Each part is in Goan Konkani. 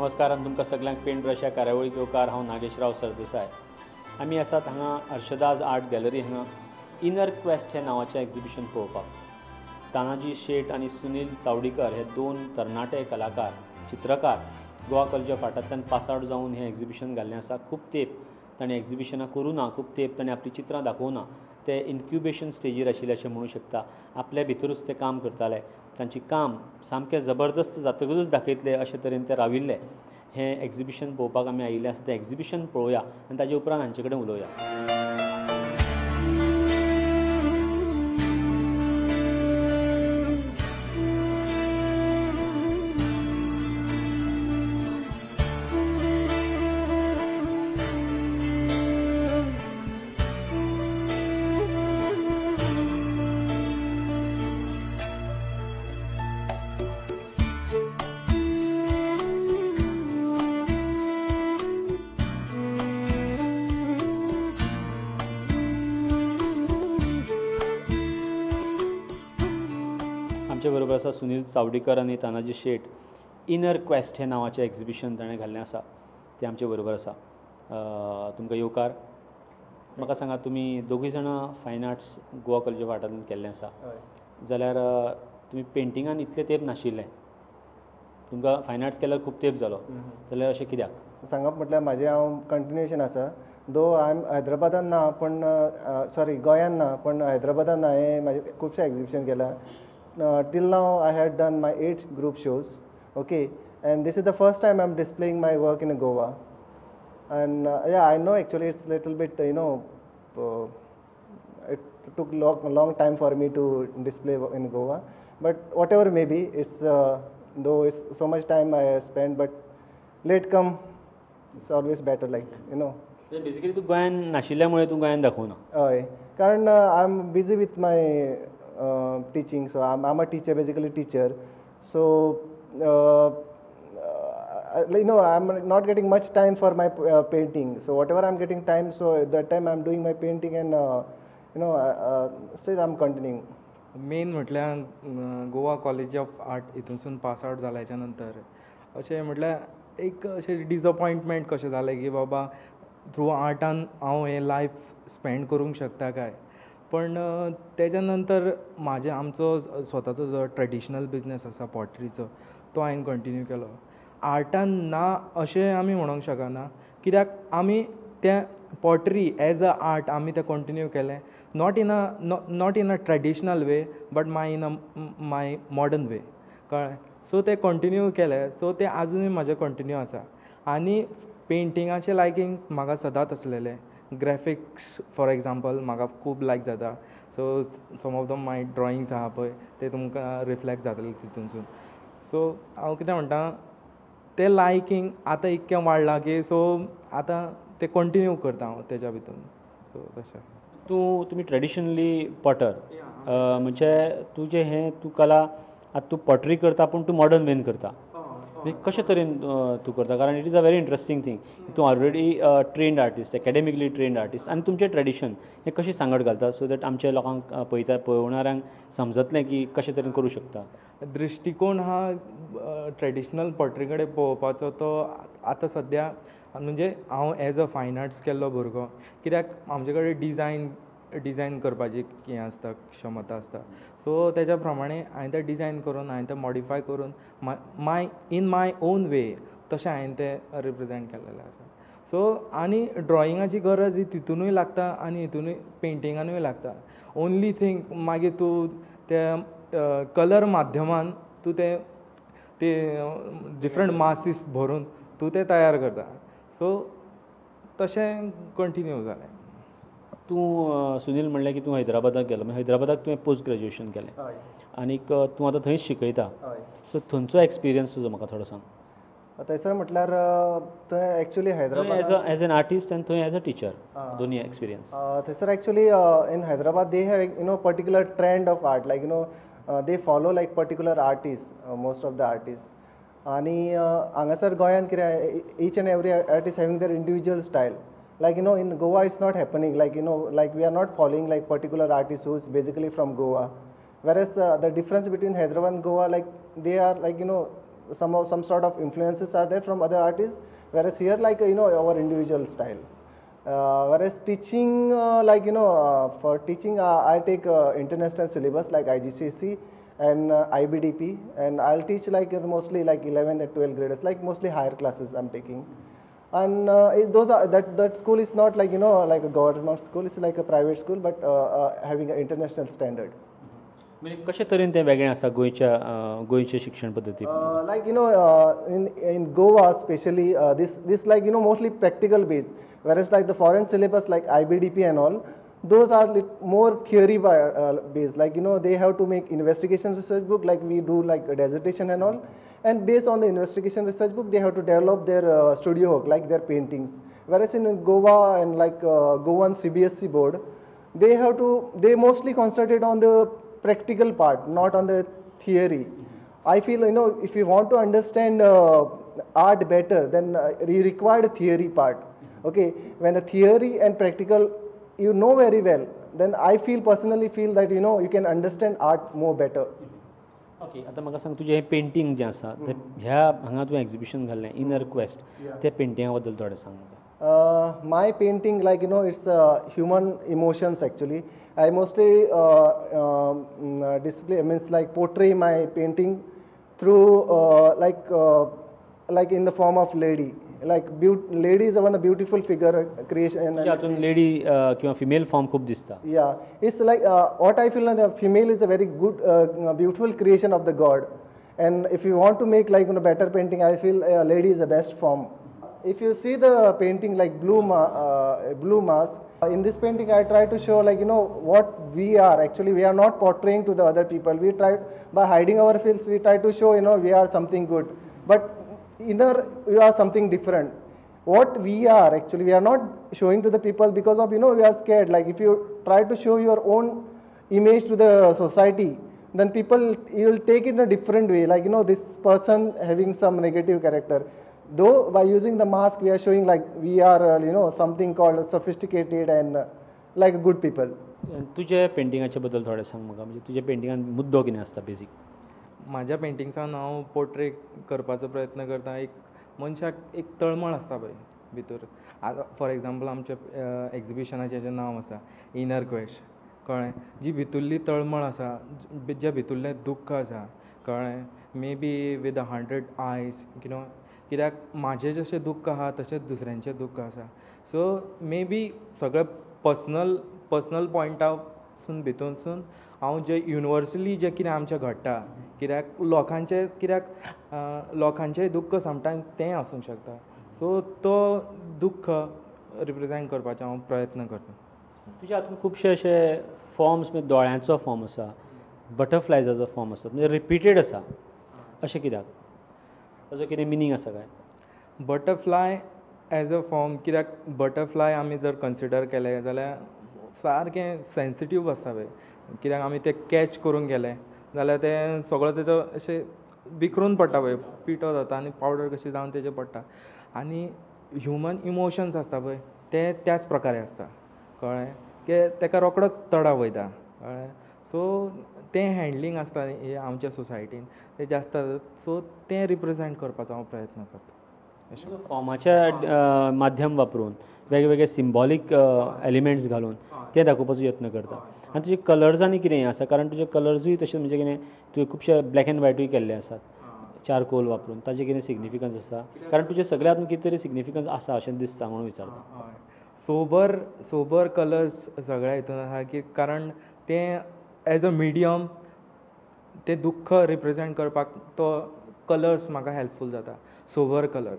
नमस्कार आनी तुमकां सगल्यांक पेंट ब्रश ह्या कार्यावळीक येवकार. हांव नागेशराव सरदेसाय. आमी आसात हांगा हर्षदाज आर्ट गॅलरी हांगा इनर क्वेस्ट हे नांवाचें एग्जिबिशन पळोवपाक. तानाजी शेट आनी सुनील चावडीकर हे दोन तरणाटे कलाकार चित्रकार गोवा कॉलेज ऑफ आर्टांतल्यान पास आवट जावन हें एग्जिबिशन घाल्लें आसा. खूब तेंप ताणें एग्जिबिशनां करूं ना, खूब तेंप ताणें आपलीं चित्रां दाखोवं ना. ते इन्क्युबेशन स्टेजीर आशिल्ले अशें म्हणूं शकता. आपल्या भितरूच ते काम करताले. तांचें काम सामकें जबरदस्त जातकूच दाखयतले अशे तरेन ते राविल्ले. हें एग्जिबिशन पळोवपाक आमी आयिल्ले आसा. तें एग्जिबिशन पळोवया आनी ताजे उपरांत हांचे कडेन उलोवया. आमचे बरोबर आसा सुनील चावडीकर आनी तानाजी शेट. इनर क्वेस्ट हे नांवाचें एग्जिबिशन ताणें घाल्लें आसा. ते आमचे बरोबर आसा. तुमकां येवकार. म्हाका सांगा, तुमी दोगूय जाणां fine arts Goa college of आर्टांतल्यान केल्लें आसा, जाल्यार तुमी पेंटिंगान इतले तेंप नाशिल्लें. तुमकां फायन आर्ट्स केल्यार खूब तेंप जालो, जाल्यार अशें कित्याक? सांगप म्हटल्यार म्हाजें हांव कंटिन्युएशन आसा. दो I am हैदराबादान ना, पण सॉरी गोंयान ना, पण हैदराबादान हांवें म्हाजें खुबशें एग्जिबिशन केलां. Till now I had done my 8 group shows, okay, and this is the first time I'm displaying my work in Goa. And yeah, I know actually it's little bit, you know, it took long time for me to display in Goa, but whatever may be, it's though it's so much time I spent, but late come, it's always better, like, you know. Basically तूं गोंयान नाशिल्ल्यामुळे तूं गोंयान दाखोवना. हय, कारण I am busy with my teaching, so I'm a teacher, basically teacher, so you know, I'm not getting much time for my painting, so whatever I'm getting time, so at that time I'm doing my painting and you know, still I'm continuing. Main म्हटल्यार गोवा कॉलेज ऑफ आर्ट हितूनसून पास आवट जाल्याच्या नंतर अशें म्हटल्यार एक अशें डिसअपॉयंटमेंट कशें जालें की बाबा थ्रू आर्टान हांव हें लायफ स्पेंड करूंक शकता काय. पण तेज्या नंतर म्हाजे आमचो स्वताचो जो ट्रेडिशनल बिजनस आसा पॉट्रीचो, तो हांवें कंटिन्यू केलो. आर्टान ना अशें आमी म्हणोंक शकना, कित्याक आमी तें पॉट्री एज अ आर्ट आमी तें कंटिन्यू केलें. Not in a traditional way, but my in a my modern way, कळ्ळें. सो तें कंटिन्यू केलें, सो तें आजुनूय म्हाजें कंटिन्यू आसा. आनी पेंटिंगाचें लायकींग म्हाका सदांच आसलेलें. ग्रॅफिक्स फॉर एग्जाम्पल म्हाका खूब लायक जाता. So some of the my drawings आहा पळय, ते तुमकां रिफ्लेक्ट जातले तितूनसून. सो हांव कितें म्हणटा, तें लायकींग आतां इतकें वाडलां की सो आतां तें कंटिन्यू करता हांव तेज्या भितून. सो तशें. तूं तुमी ट्रेडिशनली पॉटर, म्हणजे तुजें हें तूं कला आतां तूं पॉटरी करता, पूण तूं मॉडर्न वेन करता. कशे तरेन तूं करता? कारण it is a very interesting thing. तूं already trained artist, academically trained artist, आनी तुमचें ट्रेडिशन हें कशें सांगड घालता सो that आमच्या लोकांक पळयता पळोवणाऱ्यांक समजतलें की कशे तरेन करूं शकता. दृश्टिकोण हा ट्रेडिशनल पॉटरी कडेन पळोवपाचो तो आतां सद्या म्हणजे हांव एज अ फायन आर्ट्स केल्लो भुरगो, कित्याक आमचे कडेन डिजायन करपाची हें आसता, क्षमता आसता. सो तेज्या प्रमाणे हांवें तें डिजायन करून, हांवें तें मॉडिफाय करून my in my own way तशें हांवें तें रिप्रेजेंट केल्लेलें आसा. सो आनी ड्रॉइंगाची गरज ही तितुनूय लागता आनी हितुनूय पेंटिंगानूय लागता. ओनली थिंग मागीर तूं ते कलर माध्यमान तूं ते डिफरंट मासीस भरून तूं तें तयार करता. सो तशें कंटिन्यू जालें. तूं सुनील म्हणलें की तूं हैदराबादाक गेलो, मागीर हैदराबादाक तुवें पोस्ट ग्रेज्युएशन केलें आनीक तूं आतां थंयच शिकयता. सो थंयचो एक्सपिरियन्स तुजो म्हाका थोडो सांग. थंयसर म्हटल्यार थंय actually Hyderabad as an artist आनी थंय एज अ टिचर, दोनूय एक्सपिरियन्स. थंयसर actually in Hyderabad they have you know particular trend of art, like you know they follow like particular artist, most of the artist. आनी हांगासर गोंयांत कितें each and every artist having their individual style. Like, you know, in Goa it's not happening, like, you know, like we are not following like particular artists who is basically from Goa. Whereas the difference between Hyderabad and Goa, like they are like, you know, some sort of influences are there from other artists, whereas here like you know our individual style. Whereas teaching like you know for teaching I take international syllabus like IGCSE and IBDP, and I'll teach like mostly like 11th and 12th graders, like mostly higher classes I'm taking. And those are that school is not like you know like a government school, it's like a private school, but having an international standard. म्हणजे कशे तरेन तें वेगळें आसा गोंयच्या गोंयचे शिक्षण पद्दती? Like you know in Goa specially this like you know mostly practical based, whereas like the foreign syllabus like IBDP and all, those are more theory based, like you know they have to make investigation research book like we do like a dissertation and all, and based on the investigation research book they have to develop their studio work like their paintings. Whereas in Goa and like Goan CBSE board, they mostly concentrate on the practical part, not on the theory. I feel you know if you want to understand art better, then you require the theory part. Okay, when the theory and practical you know very well, then I feel personally feel that you know you can understand art more better. Okay, आतां म्हाका सांग तुजें हें पेंटींग जें आसा तें ह्या हांगा तुवें एग्जिबिशन घाल्लें इनर क्वेस्ट, त्या पेंटिंगा बद्दल थोडें सांग म्हाका. My painting like you know it's human emotions actually. I mostly display means like portray my painting through like in the form of lady. Like lady is one of the beautiful figure creation. हातूंत लेडी किंवा फिमेल फॉर्म खूब दिसता. Yeah, it's like what I feel like female is a very good beautiful creation of the God, and if you want to make like you know better painting, I feel lady is the best form. If you see the painting like blue mask, in this painting I try to show like you know what we are actually. We are not portraying to the other people. We try by hiding our feels, we try to show you know we are something good, but inner we are something different. What we are actually, we are not showing to the people because of you know we are scared. Like if you try to show your own image to the society, then people you will take it in a different way, like you know this person having some negative character. Though by using the mask we are showing like we are you know something called sophisticated and like good people. तुझे पेंटिंगाचे बद्दल थोडें सांग म्हाका, म्हणजे तुझ्या पेंटिंगान मुद्दो कितें आसता बेजीक? म्हाज्या पेंटिंग्सान हांव पोर्ट्रे करपाचो प्रयत्न करता. एक मनशाक एक तळमळ आसता पळय भितर. आतां फॉर एग्जाम्पल आमच्या एग्जिबिशनाचें जें नांव आसा इनर क्वेस्ट, कळ्ळें, जी भितरली तळमळ आसा, जें भितरलें दुख्ख आसा, कळ्ळें, may be with a 100 eyes you know, कित्याक म्हाजें जशें दुख्ख आहा तशेंच दुसऱ्यांचें दुख्ख आसा. सो मे बी सगळें पर्सनल पॉयंटासून भितूनसून हांव जें युनिवर्सली जें कितें आमचें घडटा, कित्याक लोकांचें, कित्याक लोकांचें दुख्ख समटायम्स तें आसूंक शकता. सो तो दुख्ख रिप्रेजेंट करपाचो हांव प्रयत्न करता. तुज्या हातूंत खुबशे अशे फॉर्म्स, म्हणजे दोळ्यांचो फॉर्म आसा, बटरफ्लायजाचो फॉर्म आसा, म्हणजे रिपीटेड आसा, अशें कित्याक? ताजो कितें मिनींग आसा काय? बटरफ्लाय एज अ फॉर्म, कित्याक बटरफ्लाय आमी जर कन्सिडर केलें जाल्यार सारकें सेन्सिटीव आसता पळय, कित्याक आमी तें कॅच करूंक गेले जाल्यार तें सगळो तेजो अशें विखरून पडटा पळय, पिठो जाता आनी पावडर कशी जावन तेजेर पडटा. आनी ह्युमन इमोशन्स आसता पळय ते त्याच प्रकारे आसता, कळ्ळें, की तेका रोकडोच तडाव वयता, कळ्ळें. सो तें हँडलींग आसता हें आमच्या सोसायटीन तें जास्त आसता. सो तें रिप्रेजेंट करपाचो हांव प्रयत्न करता. फॉर्माच्या माध्यम वापरून वेगवेगळे सिम्बॉलीक एलिमेंट्स घालून ते दाखोवपाचो यत्न करता. आनी तुजे कलर्सांनी कितें आसा, कारण तुजे कलर्सूय तशें म्हणजे कितें तुवें खुबशे ब्लॅक एंड व्हायटूय केल्ले आसात चारकोल वापरून, ताजें कितें सिग्निफिकन्स आसा? कारण तुजे सगळ्या हातूंत कितें तरी सिग्निफिकन्स आसा अशें दिसता म्हणून विचारता. सोबर सोबर कलर्स सगळ्या हितून आसा की कारण तें एज अ मिडियम तें दुख्ख रिप्रेजेंट करपाक तो कलर्स म्हाका हेल्पफूल जाता. Sober colour,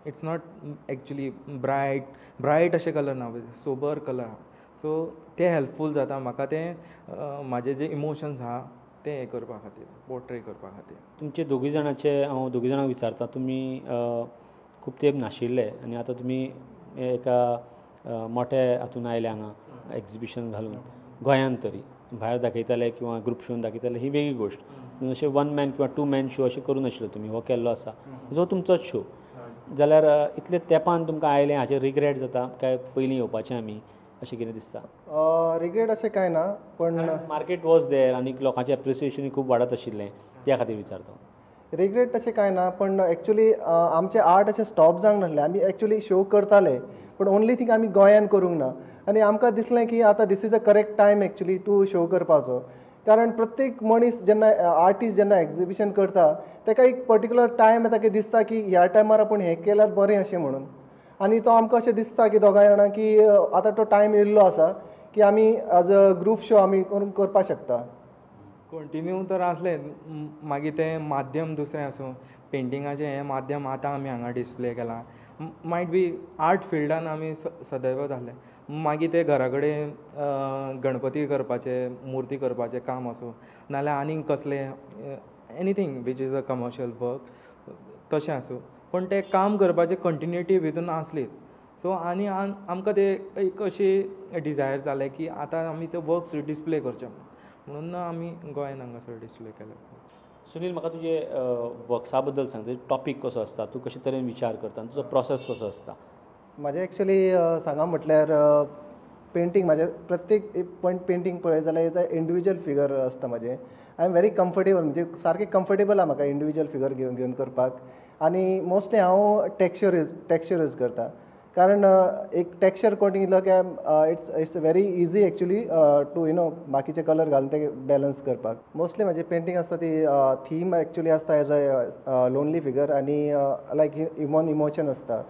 it's not actually bright bright अशें कलर ना, सोबर कलर आहा. सो ते हेल्पफूल जाता म्हाका तें म्हाजे जे इमोशन्स आहा तें हें करपा खातीर, पोर्ट्रे करपा खातीर. तुमचे दोगूय जाणांचे हांव दोगूय जाणांक विचारता, तुमी खूब तेंप नाशिल्ले आनी आतां तुमी एका मोठ्या हातून आयले हांगा एग्जिबिशन घालून, गोंयांत तरी भायर दाखयताले किंवा ग्रुप शोन दाखयताले ही वेगळी गोश्ट, अशें वन मॅन किंवा टू मॅन शो अशें करूं नाशिल्लो तुमी, हो केल्लो आसा जो तुमचोच शो, जाल्यार इतले तेंपान तुमकां आयलें हाचेर रिग्रेट जाता काय पयलीं येवपाचें आमी अशें कितें दिसता? रिग्रेट अशें कांय ना, पण मार्केट वॉज there आनी लोकांचें एप्रिसिएशन खूब वाडत आशिल्लें, त्या खातीर विचारता. रिग्रेट तशें कांय ना, पण एक्चुली आमचें आर्ट अशें स्टॉप जावंक नासलें. आमी एक्चुली शो करताले, पूण ओनली थिंग आमी गोंयान करूंक ना. आनी आमकां दिसलें की आतां this is a correct time actually to show करपाचो, कारण प्रत्येक मनीस जेन्ना आर्टिस्ट जेन्ना एग्जिबिशन करता ताका एक पर्टिकुलर टायम येता की दिसता की ह्या टायमार आपूण हें केल्यार बरें अशें म्हणून. आनी तो आमकां अशें दिसता की दोगांय जाणां की आतां तो टायम येयल्लो आसा की आमी एज अ ग्रूप शो आमी करून करपाक शकता. कंटिन्यू तर आसलें, मागीर तें माध्यम दुसरें आसूं, पेंटिंगाचें हें माध्यम आतां आमी हांगा डिसप्ले केलां, मायट बी आर्ट फिल्डान आमी सदैवच आसले. मागीर ते घरा कडेन गणपती करपाचे, मुर्ती करपाचें काम आसूं, नाल्यार आनीक कसलें anything which is a commercial work तशें आसूं, पूण तें काम करपाचें कंटिन्युटी भितून आसली. सो आनी आमकां तें एक अशी डिजायर जालें की आतां आमी ते वर्क्स डिसप्ले करचे म्हणून आमी गोंयान हांगासर डिसप्ले केले. सुनील, म्हाका तुजे वर्क्सा बद्दल सांग. तुजो टॉपीक कसो आसता, तूं कशे तरेन विचार करता आनी तुजो प्रोसेस कसो आसता? म्हाजें एक्चुली सांगा म्हटल्यार पेंटींग म्हाजें प्रत्येक एक पेंटींग पळयत जाल्यार एज अ इंडिविज्युअल फिगर आसता म्हाजें. I am very comfortable, म्हणजे सारकें कम्फर्टेबल आहा म्हाका इंडिविज्युअल फिगर घेवन घेवन करपाक. आनी मोस्टली हांव टेक्स्चर यूज करता, कारण एक टेक्स्चर कोट दिलो की it's very easy actually to you know बाकीचे कलर घालून ते बॅलन्स करपाक. मोस्टली म्हाजी पेंटींग आसता ती थीम एक्चुली आसता एज अ लोनली फिगर आनी लायक ह्युमन इमोशन आसता.